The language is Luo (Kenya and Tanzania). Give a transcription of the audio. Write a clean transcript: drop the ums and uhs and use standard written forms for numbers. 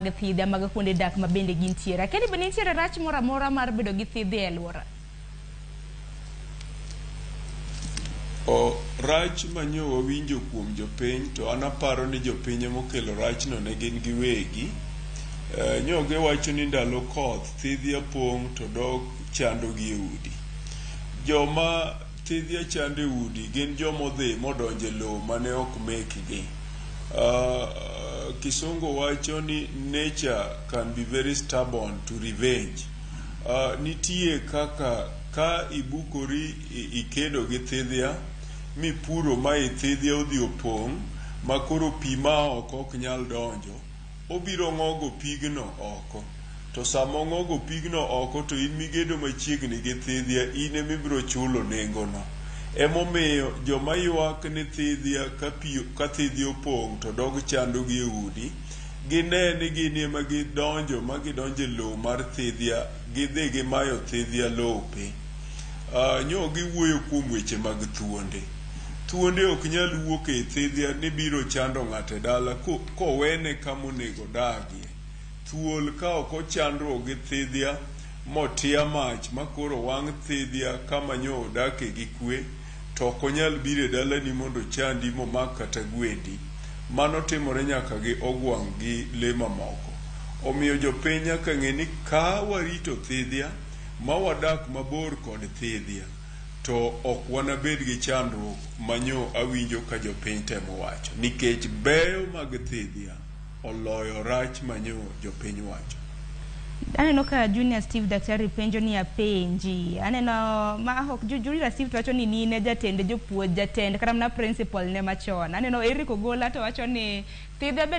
Mag thidhia mag kuonde dak ma bende gintiere. Akia ni be nitiere rach moro amora mar bedo gi thidhia e alwora? O, rach ma nyo wawinjo kuom jopiny to an aparo ni jopiny ema okelo rachno ne gin giwegi. E, nyo giwacho ni ndalo koth thidhia pong' to dok chandogi e udi. Joma thidhia chando e udi gin joma odhi modonjo e lowo mane ok mekgi. Kisungu wacho ni nature can be very stubborn to revenge. Nitie kaka ka ibukori ikedo gi thidhia mipuro ma i thidhia odhi opong' ma koro pi ma oko ok nyal donjo, Obiro ng'ogo pigno oko. To sama ong'ogo pigno oko to in migedo machiegni gi thidhia in ema ibiro chulo nengono. Emomiyo joma ywak ni thidhia ka pi ka thidhia opong' to dog chandogi e udi, gine ni gin ema gidonjo ma gidonjo e lowo mar thidhia gidhi gimayo thidhia lope. Nyo giwuoyo kuom weche mag thuonde. Thuonde ok nyal wuok ei thidhia ni biro chando ng'ato e dala kowene kama onego odagie. Thuol ka ok ochandruok gi thidhia motia mach ma koro wang' thidhia kama nyo odake gi kwe, to ok onyal biro e dalani mondo ochandi momak kata gwendi. Mano timore nyaka gi ogwang' gi lee mamoko. Omiyo jopiny nyaka ng'e ni ka warito thidhia ma wadak mabor kod thidhia, to ok wanabed gi chandruok manyo awinjo ka jopiny temo wacho nikech beyo mag thidhia oloyo rach manyo jopiny wacho. Aneno ka Junior Steve Daktari penjo ni apenji. Aneno ma ok Junior Steve to wacho ni nine jatend jopuonj, jatend kata mana principal ne machon. Aneno Eric Ogola to wacho ni thidhia be